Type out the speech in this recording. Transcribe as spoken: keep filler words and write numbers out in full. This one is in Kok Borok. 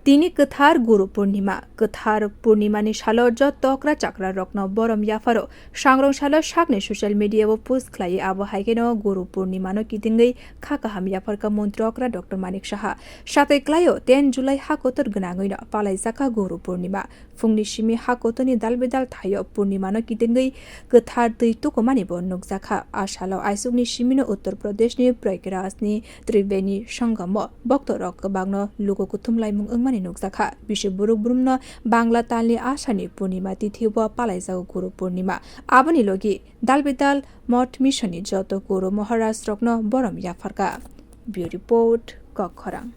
Tini kwthar Guru Purnima. Kwthar Purnimani salo joto okra chakra rokno borom yapharo. Sangrong salo sakni social media o post khlai abo hai kheno Guru Purnimano kitingwi kha kaham yapharkha Montri okra Doctor Manik Saha. Satwi klaio ten July ha kotor gwnangwino palaijakha Guru Purnima. Phungni simi ha kotorni dal bidal thaio Purnimano kitingwi kwthar twi tukumani bo nukjakha. A salo aisukni simino Uttar Pradeshni Prayagrajni Tribeni Sangamo boktorok kwbangno lugo kuthum laimung wngmani nukjakha. Bisi buruk brumno Bangla talni asarni Purnima tithi bo palaijago Guru Purnima. Aboni logi dal bidal Moth Missionni joto Guru Maharaj rokno borom yapharkha. Bureau Report, Kokkhorang.